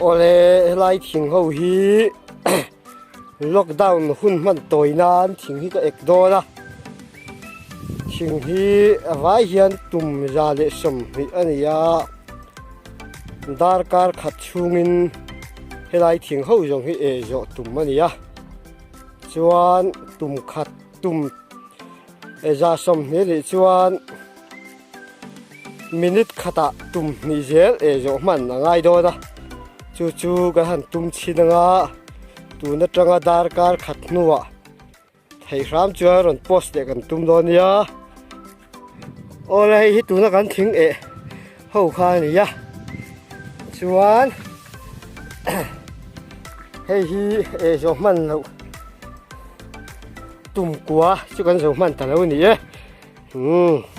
Awle helai thing ho hi lockdown hun hman tawi nan thing hi ka ek dawn a thing hi a vai hian tum 120 a ni a darkar khat chhungin helai thing ho zawng hi eh zawh tum a ni a chuan tum khat tum 120 nih chuan minute khatah tum hnih zel eh zawh hman a ngai dawn a chu chu kan han tum chhin anga tun atanga darkar khat hnuah theih hram chuan rawn post leh kan tum dawn nia awle hei hi tuna kan thing eh ho kha a ni a chuan hei hi eh zawh hman loh tum kua chu kan zo hman ta lo a ni e. Umm.